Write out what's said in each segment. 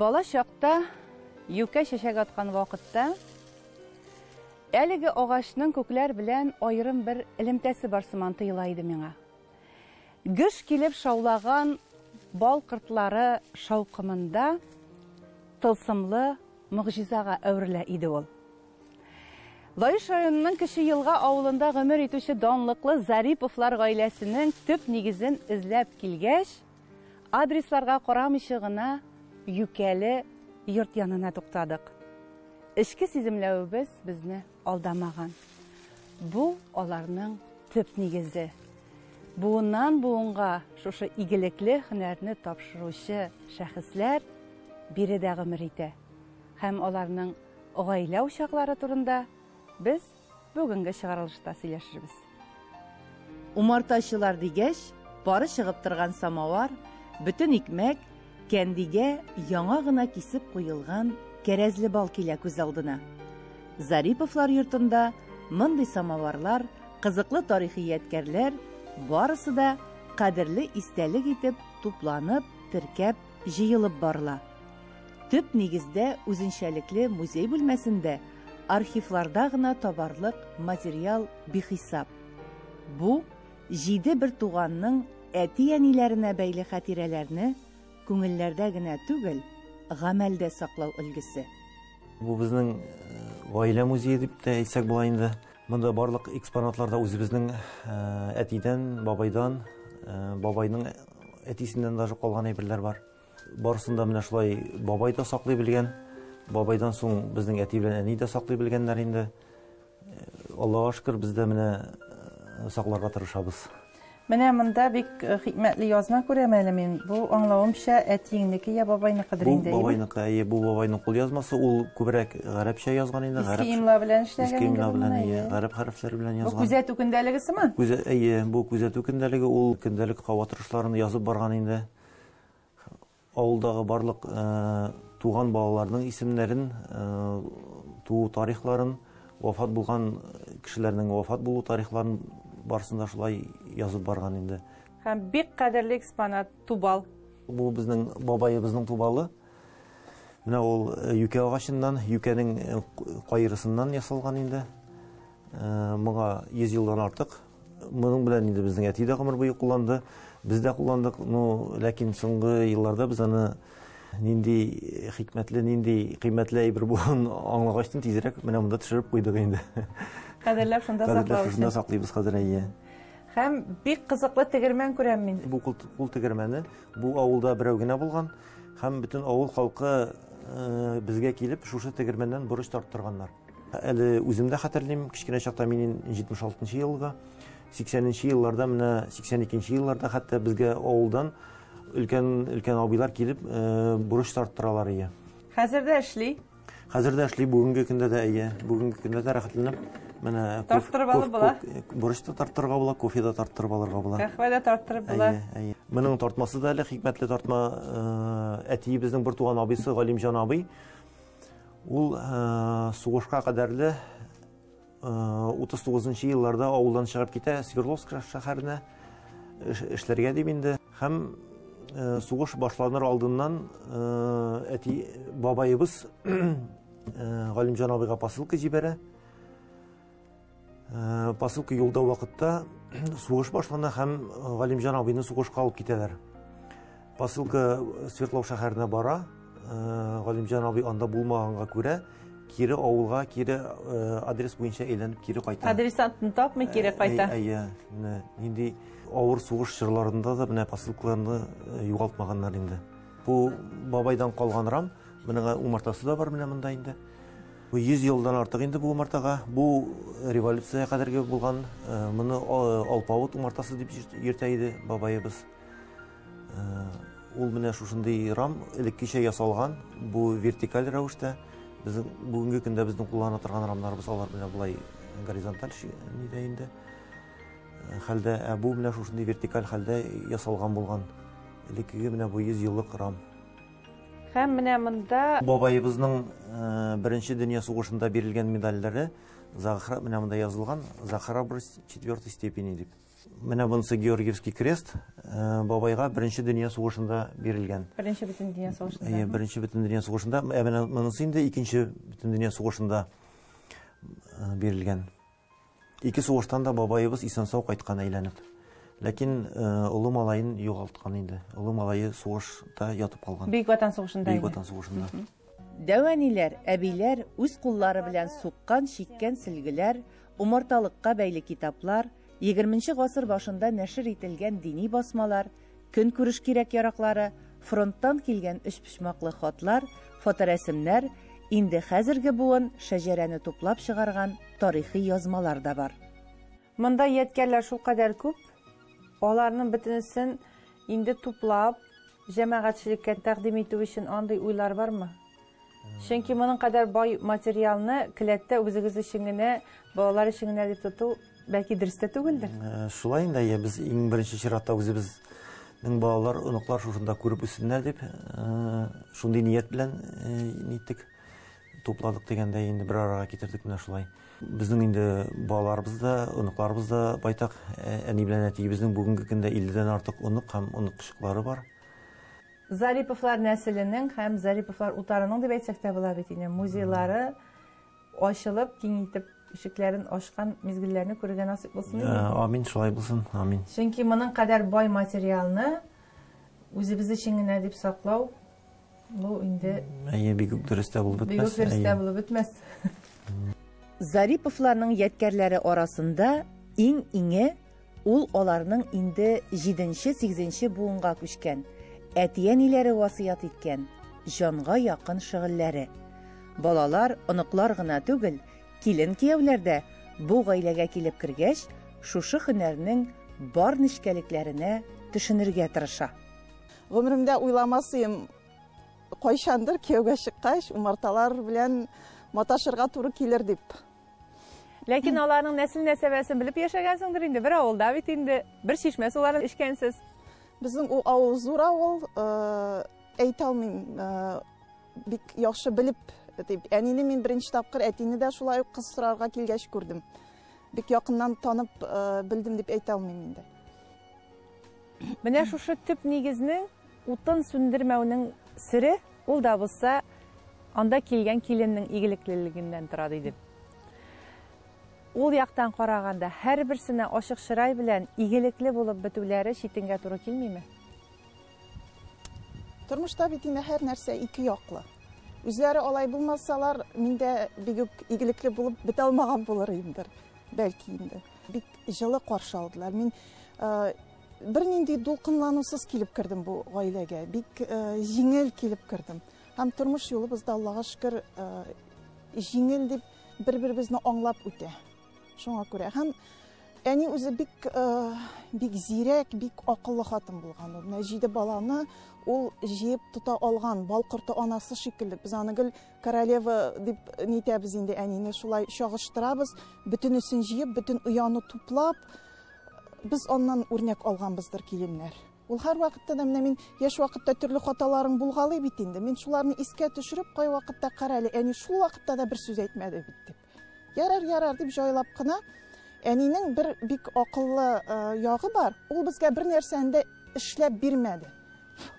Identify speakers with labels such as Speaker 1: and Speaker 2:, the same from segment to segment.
Speaker 1: Бала чакта юкә чәчәк аткан вакытта әлеге агачның күкләр белән аерым бер элемтәсе бар сыман тоела иде миңа. Гөж килеп шаулаган бал кортлары шаукымында тылсымлы могҗизага әверелә иде ул. Лаеш районының Кече Елга авылында гомер итүче данлыклы Зариповлар гаиләсенең төп нигезен эзләп килгәч, адресларга карамыйча гына юкәле йорт янына туктадык. Эчке сиземләвебез безне алдамаган. Бу аларның төп нигезе. Буыннан буынга шушы игелекле һөнәрне тапшыручы шәхесләр биредә гомер итә. Һәм аларның гаилә учаклары турында без бүгенге чыгарылышта сөйләшербез. Умартачылар дигәч, пары чыгып торган самовар, бөтен икмәк, кәндигә яңа гына кисеп куелган кәрәзле бал килә күз алдына. Зариповлар йортында мондый самоварлар, кызыклы тарихи ядкәрләр барысы да кадерле истәлек итеп тупланып, теркәп, җыелып барыла. Төп нигездә үзенчәлекле музей бүлмәсендә архивларда гына табарлык материал бихисап. Бу җиде бер туганның әти-әниләренә бәйле хатирәләрне күңелләрдә генә түгел, гамәлдә саклау өлгесе.
Speaker 2: Бу безнең гаилә музее дип тә әйтсәк була инде. Монда барлык экспонатлар да үзебезнең әтидән, бабайдан, бабайның әтисеннән даже калган әйберләр бар. Барысын да менә шулай бабай да саклый белгән. Бабайдан соң безнең әти белән әни дә саклый белгәннәр инде. Аллага шөкер, без дә менә сакларга тырышабыз.
Speaker 3: Менә монда бик хикмәтле язма күрәм әле мин. Бу аңлавымча әтиеңнеке я бабайныкыдыр инде.
Speaker 2: Бу бабайныкы, әйе, бу бабайның кул язмасы. Ул күбрәк гарәпчә язган инде.
Speaker 3: Иске имла белән эшләгән.
Speaker 2: Иске имла белән, әйе, гарәп хәрефләре белән язган.
Speaker 3: Бу күзәтү көндәлеге сыман?
Speaker 2: Әйе, бу күзәтү көндәлеге, ул көндәлек һава торышларын язып барган инде. Авылдагы барлык туган балаларның исемнәрен, туу тарихларын, вафат булган кешеләрнең вафат булу тарихларын барысын да шулай язып барган инде.
Speaker 3: Һәм бик кадерле экспонат тубал.
Speaker 2: Бу безнең бабаебызның тубалы. Менә ул юкә агачыннан, юкәнең кайрысыннан ясалган инде. Моңа 100 елдан артык. Моның белән инде безнең әти дә гомер буе кулланды, без дә кулландык. Ну, ләкин соңгы елларда без аны нинди хикмәтле, нинди кыйммәтле әйбер булуын аңлагачтын тизрәк менә монда төшереп куйдык инде.
Speaker 3: Кадерләп шунда саклау өчен.
Speaker 2: Шунда саклыйбыз хәзер, әйе.
Speaker 3: Һәм бик кызыклы тегермән күрәм мин.
Speaker 2: Бу кул тегермәне бу авылда берәү генә булган һәм бөтен авыл халкы безгә килеп шушы тегермәннән борыч тарттырганнар. Әле үзем дә хәтерлим, кечкенә чакта мин 76 елгы, 80 елларда, менә 82 елларда хәтта безгә авылдан өлкән өлкән абыйлар килеп бурыч тарттыралар ие.
Speaker 3: Хәзер дә эшли?
Speaker 2: Хәзер дә эшли, бүгенге көндә дә әйе. Бүгенге көндә дә рәхәтләнеп менә
Speaker 3: тарттырып алып була.
Speaker 2: Бурыч та тарттырырга була, кофе да тарттырып алырга була.
Speaker 3: Каһвә дә тарттырып була.
Speaker 2: Әйе, әйе. Моның тартмасы да әле хикмәтле тартма. Әтиебезнең бер туган абыйсы Галимҗан абый. Ул сугышка кадәрле 39 елларда авылдан чыгып китә Свердловск шәһәренә эшләргә дип инде. Һәм сугыш башланыр алдыннан әти бабаебыз Галимҗан абыйга посылка җибәрә. Посылка юлда вакытта сугыш башлана һәм Галимҗан абыйны сугышка алып китәләр. Посылка Свердлов шәһәренә бара. Галимҗан абый анда булмаганга күрә, кире авылга, кире адрес буенча әйләнеп кире кайта.
Speaker 3: Адресантны тапмый кире кайта.
Speaker 2: Әйе, менә нинди авыр сугыш чорларында да менә посылкаларны югалтмаганнар инде. Бу бабайдан калган рам, моның умартасы да бар менә монда инде. Бу 100 елдан артык инде бу умартага. Бу революция кадәрге булган, моны алпавыт умартасы дип йөртә иде бабаебыз. Ул менә шушындый рам элеккечә ясалган, бу вертикаль рәвештә. Безнең бүгенге көндә безнең куллана торган рамнарыбыз алар менә болай горизонталь нидә инде хәлдә, ә бу менә шушындый вертикаль хәлдә ясалган булган. Элеккеге менә бу 100 еллык рам.
Speaker 3: Һәм менә монда
Speaker 2: бабаебызның беренче дөнья сугышында бирелгән медальләре, менә монда язылган, за храбрость четвертой степени дип. Менә монысы Георгиевский крест, бабайга Беренче дөнья сугышында бирелгән.
Speaker 3: Беренче бөтендөнья сугышында.
Speaker 2: Әйе, Беренче бөтендөнья сугышында. Ә менә монысы инде Икенче бөтендөнья сугышында бирелгән. Ике сугыштан да бабаебыз исән-сау кайткан әйләнеп. Ләкин олы малаен югалткан инде. Олы малае сугышта ятып калган.
Speaker 3: Бөек Ватан сугышында.
Speaker 2: Бөек Ватан сугышында.
Speaker 1: Дәү әниләр, әбиләр үз куллары белән суккан, чиккән сөлгеләр, умарталыкка бәйле китаплар, 20 гасыр башында нәшер ителгән дини басмалар, көнкүреш кирәк-яраклары, фронттан килгән өчпочмаклы хатлар, фоторәсемнәр, инде хәзерге буын шәҗәрәне туплап чыгарган тарихи язмалар да бар.
Speaker 3: Монда ядкәрләр шулкадәр күп, аларның бөтенесен инде туплап, җәмәгатьчелеккә тәкъдим итү өчен андый уйлар бармы? Чөнки моның кадәр бай материалны келәттә үзегез өчен генә, балалар өчен генә дип тоту бәлки дөрес тә түгелдер.
Speaker 2: Шулай инде, әйе, без иң беренче чиратта үзебезнең балалар, оныклар шушында күреп үссеннәр дип, шундый ният белән ниттек, тупладык дигәндәй инде бер арага китердек менә шулай. Безнең инде балаларыбыз да, оныкларыбыз да байтак. Әни белән әтиебезнең бүгенге көндә 50-дән артык онык һәм оныкчыклары бар.
Speaker 3: Зариповлар нәселенең һәм Зариповлар утарының дип әйтсәк тә була бит инде, музейлары ачылып, киң итеп ишекләрен ачкан мизгелләрне күрергә насыйп булсын инде.
Speaker 2: Амин, шулай булсын, амин.
Speaker 3: Чөнки моның кадәр бай материалны үзебез өчен генә дип саклау, бу инде
Speaker 2: Әйе, бик үк дөрес тә булып
Speaker 3: бик үк
Speaker 2: бетмәс.
Speaker 3: дөрес тә
Speaker 2: Әйе.
Speaker 3: булып бетмәс.
Speaker 1: Зариповларның ядкәрләре арасында иң-иңе ул аларның инде 7-8 буынга күчкән, әти-әниләре васыят иткән җанга якын шөгыльләре. Балалар, оныклар гына түгел, килен-кияүләр дә бу гаиләгә килеп кергәч, шушы һөнәрнең бар нечкәлекләренә төшенергә тырыша.
Speaker 4: Гомеремдә уйламасыйм, кайчандыр кияүгә чыккач, умарталар белән маташырга туры килер дип.
Speaker 3: Ләкин аларның нәсел нәсәбәсен белеп яшәгәнсеңдер инде, бер авылда бит инде, бер чишмә суларын эчкәнсез.
Speaker 4: Безнең ул авыл зур авыл, әйтә алмыйм, бик яхшы белеп дип. Әнине мин беренче тапкыр, әтине дә шулай ук кыз сорарга килгәч күрдем. Бик якыннан танып, белдем дип әйтә алмыйм инде.
Speaker 3: Менә шушы төп нигезнең утын сүндермәүнең сере, ул да булса анда килгән киленнең игелеклелегеннән тора диде. Ул яктан караганда һәрберсенә ачык чырай белән игелекле булып бетүләре читенгә туры килмиме?
Speaker 4: Тормышта бит инде һәр нәрсә ике яклы. Үзләре алай булмасалар, мин дә бик үк игелекле булып бетә алмаган булыр идемдер, бәлки инде. Бик җылы каршы алдылар. Мин бернинди дулкынланусыз килеп кердем бу гаиләгә, бик җиңел килеп кердем. Һәм тормыш юлыбыз да, Аллага шөкер, җиңел дип бер-беребезне аңлап үтә. Шуңа күрә һәм әни үзе бик зирәк, бик акыллы хатын булган. Ул менә 7 баланы ул җыеп тота алган, бал корты анасы шикелле. Без аны гел королева дип нитәбез инде, әнине шулай чагыштырабыз. Бөтенесен җыеп, бөтен ояны туплап, без аннан үрнәк алганбыздыр киленнәр. Ул һәр вакытта да менә мин яшь вакытта төрле хаталарың булгалый бит инде. Мин шуларны искә төшереп, кай вакытта кара әле, әни шул вакытта да бер сүз әйтмәде бит дип. Ярар, ярар дип җайлап кына. Әнинең бер бик акыллы ягы бар. Ул безгә бер нәрсәне дә эшләп бирмәде.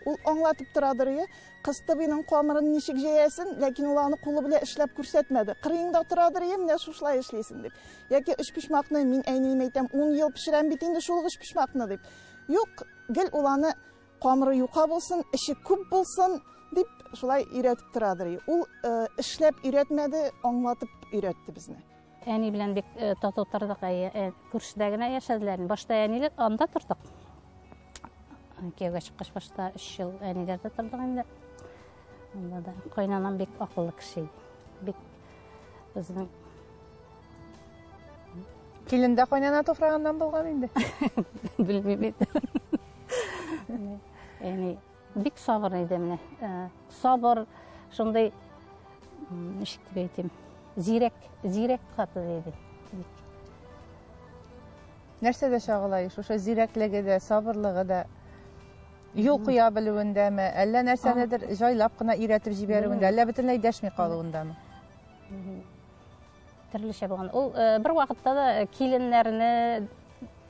Speaker 4: Ул аңлатып торадыр, е, кыстыбыйның камырын ничек җәясен, ләкин ул аны кулы белән эшләп күрсәтмәде. Кырыеңда торадыр, е, менә шушылай эшлисең дип. Яки өчпочмакны мин әниемә әйтәм, 10 ел пешерәм бит инде шул өчпочмакны дип. Юк, гел ул аны камыры юка булсын, эче күп булсын дип шулай өйрәтеп торадыр. Ул эшләп өйрәтмәде, аңлатып өйрәтте безне.
Speaker 5: Әни белән бик тату тордык, әйе, күршедә генә яшәделәр. Башта әниләр анда тордык. Кияүгә чыккач башта 3 ел әниләрдә тордык инде. Анда да кайнанам бик акыллы кеше иде. Бик безнең
Speaker 3: Килен дә кайнана туфрагыннан булган инде.
Speaker 5: Белмим инде. Әни бик сабыр иде менә. Сабыр, шундый, ничек дип әйтим, зирәк, зирәк хатын иде. Бик.
Speaker 3: Нәрсәдә чагыла? Шушы зирәклеге дә, сабырлыгы да, юл куя белүендәме, әллә нәрсәнедер җайлап кына өйрәтеп җибәрүендә, әллә бөтенләй дәшми калуындамы?
Speaker 5: Төрлечә булган. Ул бер вакытта да киленнәрне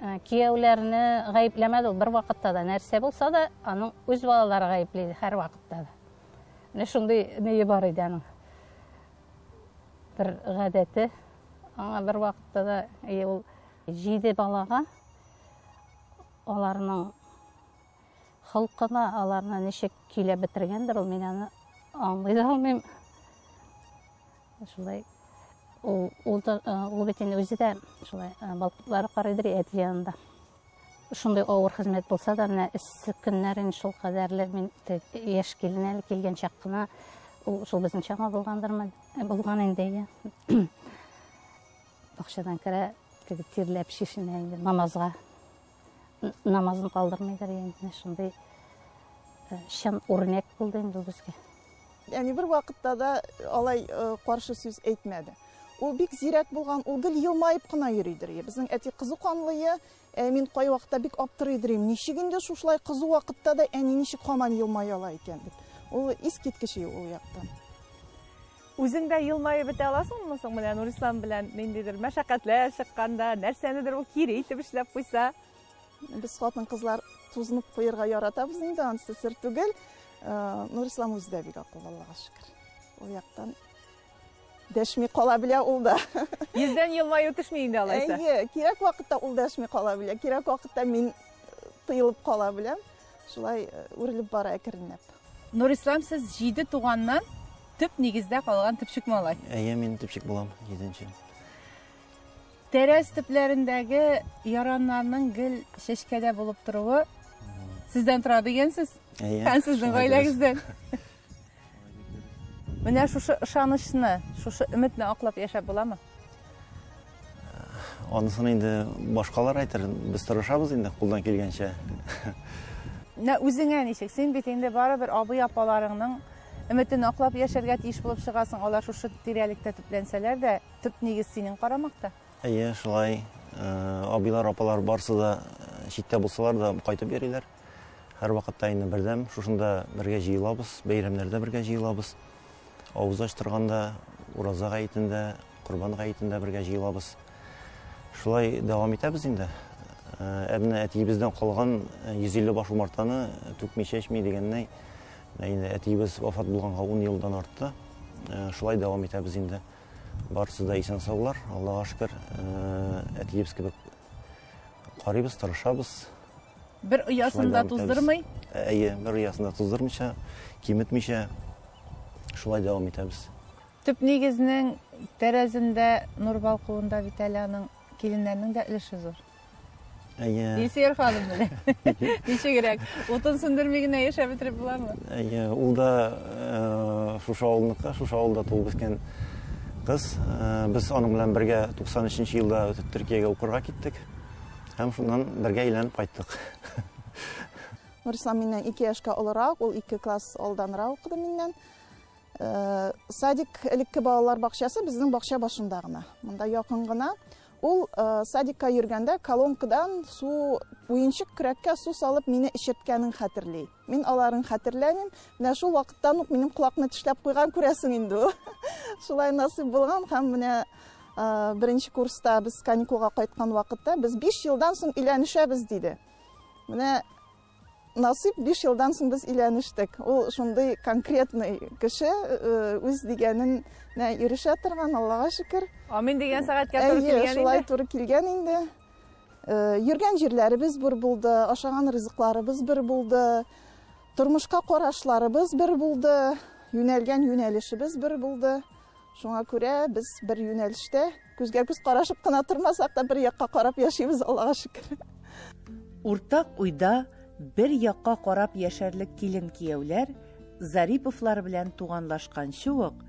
Speaker 5: Кияүләрне гаепләмәде ул бер вакытта да. Нәрсә булса да, аның үз балалары гаепле иде һәр вакытта да. Менә шундый ние бар иде аның. Бер гадәте. Аңа бер вакытта да ул 7 балага аларның холкына, аларны ничек көйләп бетергәндер ул, мин аны аңлый да алмыйм. Шулай ул, ул, ул бит инде үзе дә шулай балкытлары карыйдыр әти янында. Шундый авыр хезмәт булса да, менә эссе көннәрен шул кадәрле мин яшь килен әле килгән чак кына ул шул безнең чама булгандырмы? Булган инде, иә. Бакчадан керә, теге тирләп шешенә инде намазга. Намазын калдырмыйдыр инде, шундый чын үрнәк булды инде безгә.
Speaker 4: Әни бер вакытта да алай каршы сүз әйтмәде. Ул бик зирәк булган, ул гел елмаеп кына йөридер. Безнең әти кызу канлые, мин кай вакытта бик аптырыйдыр. Ничек инде шушылай кызу вакытта да әни ничек һаман елмая ала икән дип. Ул искиткеч ул яктан.
Speaker 3: Үзең дә елмаеп бетә аласыңмы соң менә Нурислам белән ниндидер мәшәкатьләр чыкканда, нәрсәнедер ул кире итеп эшләп куйса?
Speaker 4: Без хатын-кызлар тузынып куярга яратабыз инде, анысы сер түгел. Нурислам үзе дә бик акыллы, Аллага шөкер. Ул яктан дәшми кала белә ул да.
Speaker 3: Йөздән елмаю төшми инде алайса.
Speaker 4: Әйе, кирәк вакытта ул дәшми кала белә, кирәк вакытта мин тыелып кала беләм. Шулай үрелеп бара әкренләп.
Speaker 1: Нурислам, сез 7 туганнан төп нигездә калган төпчек малай.
Speaker 2: Әйе, мин төпчек булам, 7-нче.
Speaker 1: Тәрәз төпләрендәге яраннарның гел чәчкәдә булып торуы сездән тора дигәнсез?
Speaker 2: Әйе.
Speaker 1: Һәм сезнең гаиләгездән. Менә шушы ышанычны, шушы өметне аклап яшәп буламы?
Speaker 2: Анысын инде башкалар әйтер, без тырышабыз инде кулдан килгәнчә.
Speaker 1: Менә үзеңә ничек? Син бит инде барыбер абый апаларыңның өметен аклап яшәргә тиеш булып чыгасың. Алар шушы тирәлектә төпләнсәләр дә, төп нигез синең карамакта.
Speaker 2: Әйе, шулай. Абыйлар, апалар барысы да читтә булсалар да кайтып йөриләр. Һәр вакытта инде бердәм, шушында бергә җыелабыз, бәйрәмнәрдә бергә җыелабыз. Авыз ачтырганда, ураза гаетендә, корбан гаетендә бергә җыелабыз. Шулай дәвам итәбез инде. Ә менә әтиебездән калган 150 баш умартаны түкми чәчми дигәннәй, инде әтиебез вафат булганга 10 елдан артты. Шулай дәвам итәбез инде. Барысы да исән саулар, Аллага шөкер. Әтиебез кебек карыйбыз, тырышабыз.
Speaker 1: Бер оясын да туздырмый?
Speaker 2: Әйе, бер оясын да туздырмыйча, киметмичә шулай дәвам итәбез.
Speaker 1: Төп нигезнең тәрәзендә нур балкуында бит әле аның киленнәрнең дә өлеше зур.
Speaker 2: Әйе.
Speaker 1: Илсөяр ханым белән. Ничегрәк? Утын сүндерми генә яшәп бетереп буламы?
Speaker 2: Әйе, ул да шушы авылныкы, шушы авылда туып үскән кыз. Без аның белән бергә 93 елда Төркиягә укырга киттек. Һәм шуннан бергә әйләнеп кайттык.
Speaker 4: Нурислам миннән 2 яшькә олырак, ул 2 класс алданрак укыды миннән. Садик элекке балалар бакчасы безнең бакча башында гына. Монда якын гына. Ул садикка йөргәндә колонкадан су, уенчык көрәккә су салып мине эчерткәнен хәтерли. Мин аларын хәтерләмим. Менә шул вакыттан ук минем колакны тешләп куйган күрәсең инде ул. Шулай насыйп булган һәм менә беренче курста без каникулга кайткан вакытта без 5 елдан соң өйләнешәбез диде. Менә насыйп 5 елдан соң без өйләнештек. Ул шундый конкретный кеше, үз дигәненә ирешә торган, Аллага шөкер.
Speaker 3: Амин дигән сәгатькә туры килгән инде.
Speaker 4: Шулай туры килгән инде. Йөргән җирләребез бер булды, ашаган ризыкларыбыз бер булды, тормышка карашларыбыз бер булды, юнәлгән юнәлешебез бер булды. Шуңа күрә без бер юнәлештә күзгә күз карашып кына тормасак та бер якка карап яшибез, Аллага шөкер.
Speaker 1: Уртак уйда бер якка карап яшәрлек килен кияүләр Зариповлар белән туганлашканчы ук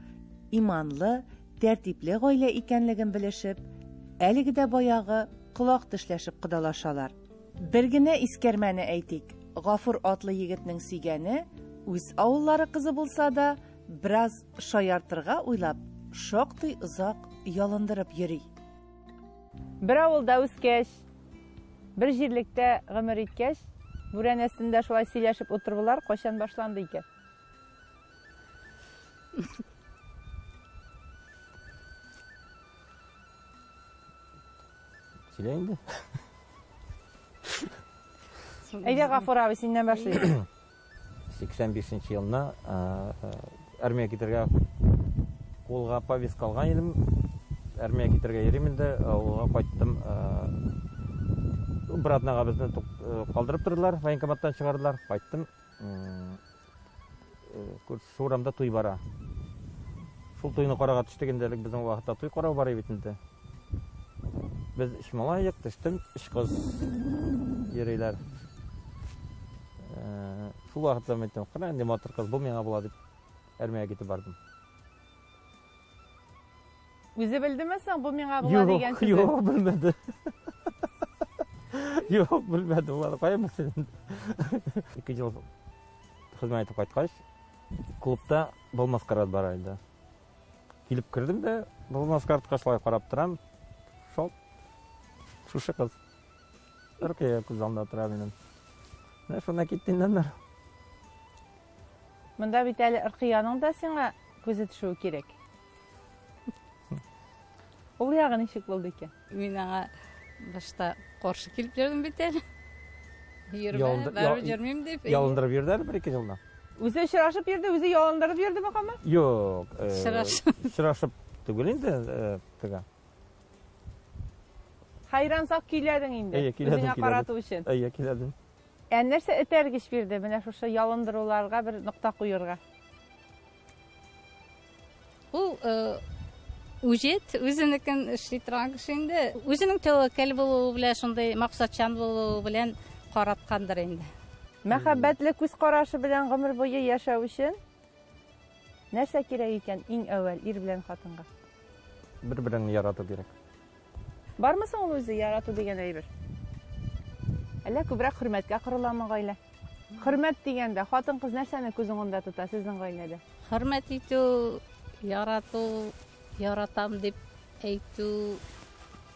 Speaker 1: иманлы, тәртипле гаилә икәнлеген белешеп, әлеге дә баягы колак тешләшеп кодалашалар. Бер генә искәрмәне әйтик, Гафур атлы егетнең сөйгәне үз авыллары кызы булса да, бераз шаяртырга уйлап, шактый озак ялындырып йөри.
Speaker 3: Бер авылда үскәч, бер җирлектә гомер иткәч, бүрәнә өстендә шулай сөйләшеп утырулар кайчан башланды икән?
Speaker 2: Сөйлә инде.
Speaker 3: Әйдә, Гафур абый, синнән башлыйк.
Speaker 6: 85 елны армия китергә кулга повестка алган идем. Армия китергә йөрим инде, авылга кайттым. Бер атнага безне калдырып тордылар, военкоматтан чыгардылар. Кайттым. Күрше урамда туй бара. Шул туйны карарга төштек инде, элек безнең вакытта туй карау бар бит инде. Без өч малай, төштем, өч кыз йөриләр. Шул вакытта мин әйттем, кара инде матур кыз, бу миңа була дип армиягә китеп бардым.
Speaker 3: Үзе белдеме соң, бу миңа була дигән сүзен?
Speaker 6: Юк, белмәде. Юк, белмәде, улар кая белсен инде. 2 ел хезмәт итеп кайткач, клубта бал маскарад бара иде. Килеп кердем дә, бал маскарадка шулай карап торам. Шалт. Шушы кыз. Рукия күз алдында тора минем. Менә шунда китте инде аннары.
Speaker 3: Монда бит әле Ркыяның да сиңа күзе төшүе кирәк. Ул ягы ничек булды икән?
Speaker 5: Мин аңа башта каршы килеп йөрдем бит әле. Йөрмә, барыбер йөрмим дип.
Speaker 6: Ялындырып йөрде әле бер-ике елда.
Speaker 3: Үзе очрашып йөрде, үзе ялындырып йөрдеме һаман?
Speaker 6: Юк. Очрашып түгел инде, теге.
Speaker 3: Хәйран сак көйләдең инде.
Speaker 6: Әйе, көйләдем,
Speaker 3: Үзеңә карату өчен.
Speaker 6: Әйе, көйләдем.
Speaker 3: Ә нәрсә этәргеч бирде менә шушы ялындыруларга бер нокта куерга?
Speaker 5: Ул үҗет, үзенекен эшли торган кеше инде. Үзенең тәвәккәл булуы белән, шундый максатчан булуы белән караткандыр инде.
Speaker 3: Мәхәббәтле күз карашы белән гомер буе яшәү өчен нәрсә кирәк икән иң әүвәл ир белән хатынга?
Speaker 6: Бер-береңне ярату кирәк.
Speaker 3: Бармы соң ул үзе ярату дигән әйбер? Әллә күбрәк хөрмәткә корыламы гаилә? Хөрмәт дигәндә хатын-кыз нәрсәне күз уңында тота сезнең гаиләдә?
Speaker 5: Хөрмәт итү, ярату, яратам дип әйтү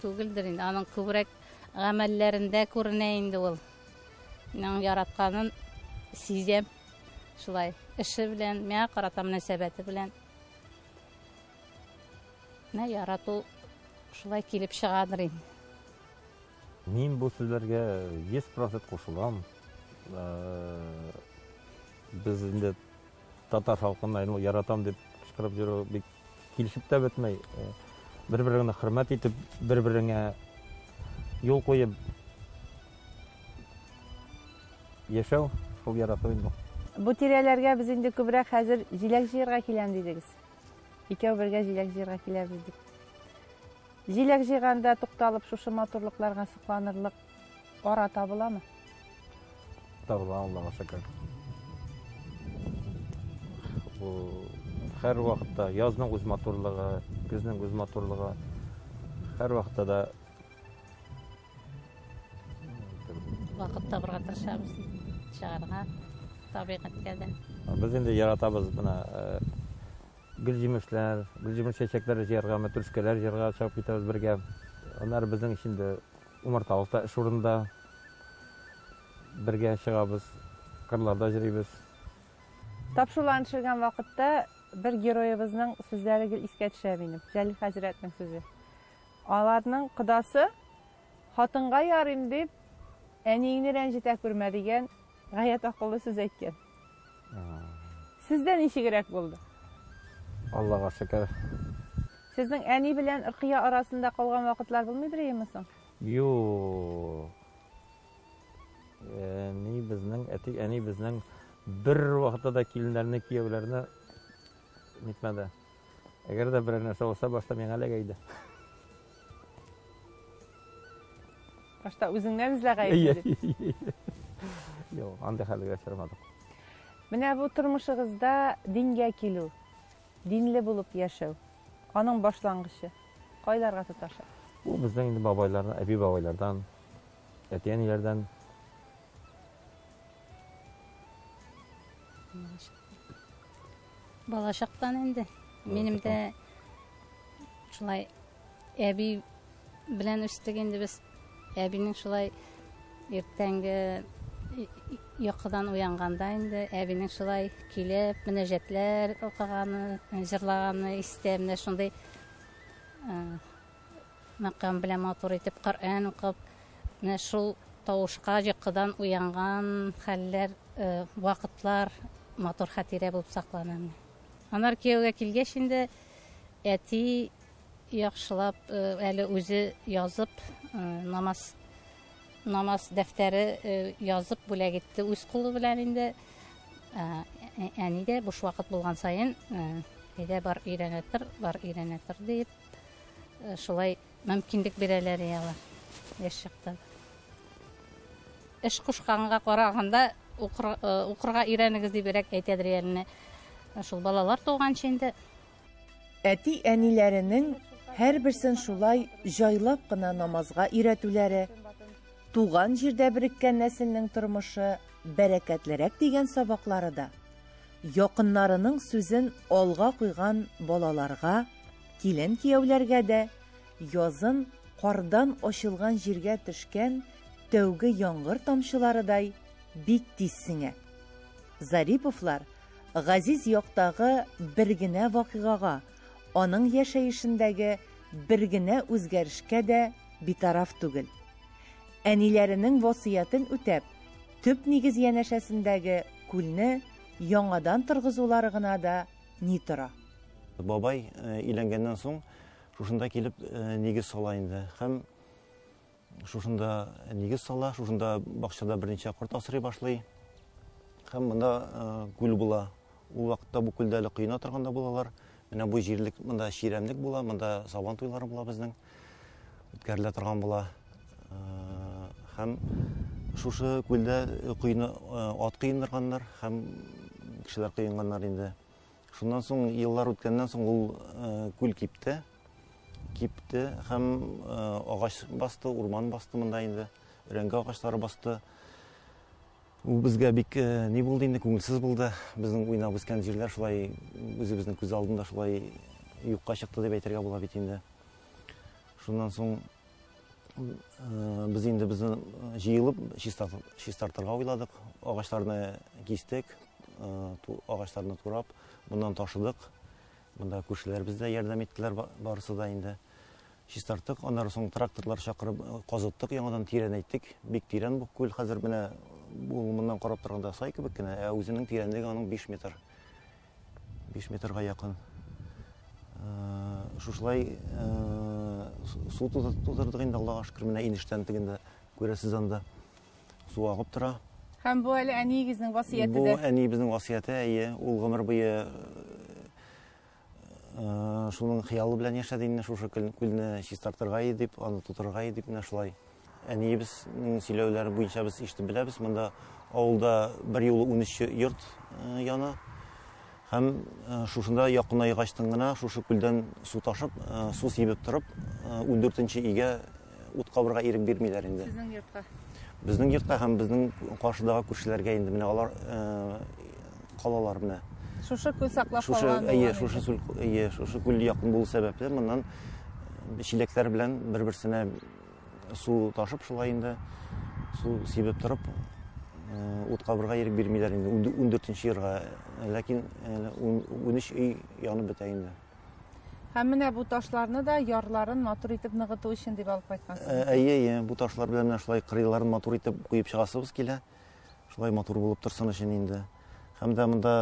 Speaker 5: түгелдер инде. Аның күбрәк гамәлләрендә күренә инде ул. Мин аның яратканын сизәм. Шулай эше белән, миңа карата мөнәсәбәте белән. Менә ярату шулай килеп чыгадыр инде.
Speaker 6: Мин бу сүзләргә 100% кушылам. Без инде татар халкына инде яратам дип кычкырып йөрү бик килешеп тә бетмәй. Бер-береңне хөрмәт итеп, бер-береңә юл куеп яшәү, шул ярату инде.
Speaker 3: Бу тирәләргә без инде күбрәк хәзер җиләк җыярга киләм дидегез. Икәү бергә җиләк җыярга киләбез дип. Җиләк җыйганда тукталып шушы матурлыкларга сокланырлык ара табыламы?
Speaker 6: Табыла, Аллага шөкер. Бу һәр вакытта язның үз матурлыгы, көзнең үз матурлыгы. Һәр вакытта да
Speaker 5: вакыт табырга тырышабыз, чыгарга табигатькә дә.
Speaker 6: Без инде яратабыз менә гөл җимешләр, гөл җимеш чәчәкләре җыярга, мәтрүшкәләр җыярга чыгып китәбез бергә. Аннары безнең өчен дә умарталык та эш урында бергә чыгабыз, кырларда йөрибез.
Speaker 3: Тапшыруларны төшергән вакытта бер героебызның сүзләре гел искә төшә минем. Җәлил хәзрәтнең сүзе. Аларның кодасы хатынга ярыйм дип, әниеңне рәнҗетә күрмә дигән гаять акыллы сүз әйткән. Сездә ничегрәк булды?
Speaker 6: Аллага шөкер.
Speaker 3: Сезнең әни белән Ркыя арасында калган вакытлар булмыйдыр иеме соң?
Speaker 6: Юк. Әни безнең, әти, әни безнең бер вакытта да киленнәрне, кияүләрне нитмәде. Әгәр дә берәр нәрсә булса, башта миңа эләгә иде.
Speaker 3: Башта үзеңнән эзлә гаепне дип.
Speaker 6: Юк, андый хәлгә очрамадык.
Speaker 3: Менә бу тормышыгызда дингә килү, динле булып яшәү, аның башлангычы кайларга тоташа?
Speaker 6: Бу безнең инде бабайлардан, әби-бабайлардан, әти-әниләрдән.
Speaker 5: Балачактан инде. Минем дә шулай әби белән үстек инде без. Әбинең шулай иртәнге йокыдан уянганда инде әбинең шулай килеп мөнәҗәтләр укыганы, җырлаганы истә. Менә шундый мәкам белән матур итеп Коръән укып, менә шул Тавышка йокыдан уянган хәлләр, вакытлар матур хатирә булып саклана. Аннары кияүгә килгәч инде әти яхшылап әле үзе язып намаз намаз дәфтәре язып бүләк итте үз кулы белән инде. Әни дә буш вакыт булган саен әйдә бар өйрәнә тор, бар өйрәнә тор диеп шулай мөмкинлек бирәләр алар яшь чакта. Эш кушканга караганда укырга өйрәнегез дибрәк әйтәдер әле. Шул балалар туганчы инде.
Speaker 7: Әти-әниләренең һәрберсен шулай җайлап кына намазга өйрәтүләре, туган җирдә береккән нәселнең тормышы бәрәкәтлерәк дигән сабаклары да якыннарының сүзен алга куйган балаларга, килен-кияүләргә дә язын кардан ачылган җиргә төшкән тәүге яңгыр тамчыларыдай бик тиз сеңә. Зариповлар газиз яктагы бер генә вакыйгага, аның яшәешендәге бер генә үзгәрешкә дә битараф түгел. Әниләренең васыятен үтәп, төп нигез янәшәсендәге күлне яңадан торгызулары гына да ни тора.
Speaker 2: Бабай өйләнгәннән соң шушында килеп нигез сала инде. Һәм шушында нигез сала, шушында бакчада берничә корт асрый башлый. Һәм монда күл була. Ул вакытта бу күлдә әле коена торган да булалар. Менә бу җирлек монда чирәмлек була, монда сабан туйлары була безнең. Үткәрелә торган була. Һәм шушы күлдә коена ат коендырганнар һәм кешеләр коенганнар инде. Шуннан соң еллар үткәннән соң ул күл кипте. Кипте һәм агач басты, урман басты монда инде. Өрәңге агачлары басты. Ул безгә бик ни булды инде, күңелсез булды. Безнең уйнап үскән җирләр шулай үзебезнең күз алдында шулай юкка чыкты дип әйтергә була бит инде. Шуннан соң без инде безне җыелып чистартырга уйладык. Агачларны кистек, агачларны турап, моннан ташыдык. Монда күршеләребез дә ярдәм иттеләр барысы да инде. Чистарттык, аннары соң тракторлар чакырып казыттык, яңадан тирәнәйттек. Бик тирән бу күл хәзер менә ул моннан карап торганда сай кебек кенә, ә үзенең тирәнлеге аның 5 метр. 5 метрга якын. Шушылай су тутырдык инде, Аллага шөкер, менә инештән тегендә күрәсез анда су агып тора.
Speaker 1: Һәм бу әле әниегезнең васыяте дә.
Speaker 2: Бу әниебезнең васыяте, әйе, ул гомер буе шуның хыялы белән яшәде инде, шушы күлне чистартырга иде дип, аны тутырырга иде дип, менә шулай. Әниебезнең сөйләүләре буенча без ишетеп беләбез, монда авылда бер юлы 13 йорт яна. Һәм шушында якынайгачтын гына шушы күлдән су ташып, су сибеп торып, 14нче өйгә ут кабырга ирек бирмиләр инде.
Speaker 1: Сезнең йортка?
Speaker 2: Безнең йортка һәм безнең каршыдагы күршеләргә инде менә алар калалар менә.
Speaker 1: Шушы күл саклап калган.
Speaker 2: Әйе, шушы әйе, шушы күл якын булу сәбәпле моннан чиләкләр белән бер-берсенә су ташып шулай инде су сибеп торып ут кабырга ирек бирмиләр инде 14нче елга, ләкин 13 өй янып бетә инде.
Speaker 1: Һәм менә бу ташларны да ярларын матур итеп ныгыту өчен дип алып кайткансыз.
Speaker 2: Әйе, әйе, бу ташлар белән менә шулай кырыйларын матур итеп куеп чыгасыбыз килә. Шулай матур булып торсын өчен инде. Һәм дә монда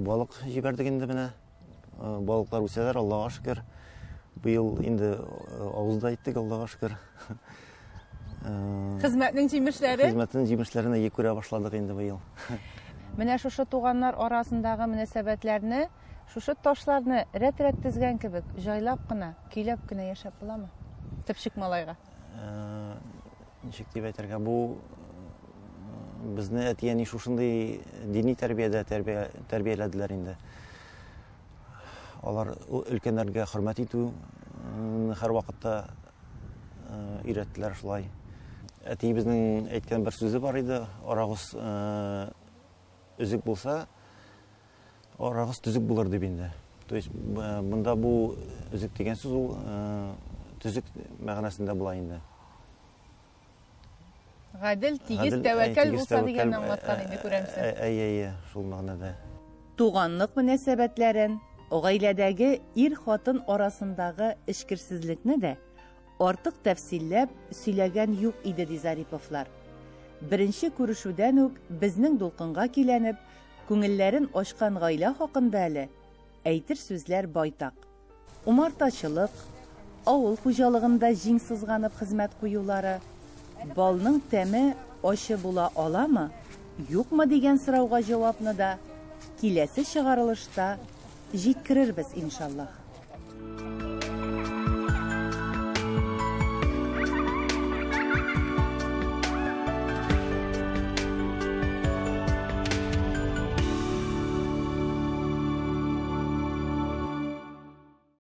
Speaker 2: балык җибәрдек инде менә. Балыклар үсәләр, Аллага шөкер. Быел инде авыз да иттек, Аллага шөкер.
Speaker 1: Хезмәтнең җимешләре?
Speaker 2: Хезмәтнең җимешләрен әйе күрә башладык инде быел.
Speaker 1: Менә шушы туганнар арасындагы мөнәсәбәтләрне, шушы ташларны рәт-рәт тезгән кебек, җайлап кына, көйләп кенә яшәп буламы? Төпчек малайга.
Speaker 2: Ничек дип әйтергә, бу безне әти-әни шушындый дини тәрбиядә тәрбияләделәр инде. Алар өлкәннәргә хөрмәт итү һәрвакытта өйрәттеләр шулай. Әтиебезнең әйткән бер сүзе бар иде, арагыз өзек булса, арагыз төзек булыр дип инде. То есть монда бу өзек дигән сүз ул төзек мәгънәсендә була инде.
Speaker 1: Гадел, тигез, тәвәккәл булса дигәнне аңлаткан инде, күрәмсең.
Speaker 2: Әйе, әйе, шул мәгънәдә.
Speaker 7: Туганлык мөнәсәбәтләрен, гаиләдәге ир-хатын арасындагы эчкерсезлекне дә артык тәфсилләп сөйләгән юк иде, ди Зариповлар. Беренче күрешүдән үк безнең дулкынга көйләнеп, күңелләрен ачкан гаилә хакында әле әйтер сүзләр байтак. Умартачылык, авыл хуҗалыгында җиң сызганып хезмәт куюлары, балның тәме ачы була аламы, юкмы дигән сорауга җавапны да киләсе чыгарылышта җиткерербез, иншаллаһ.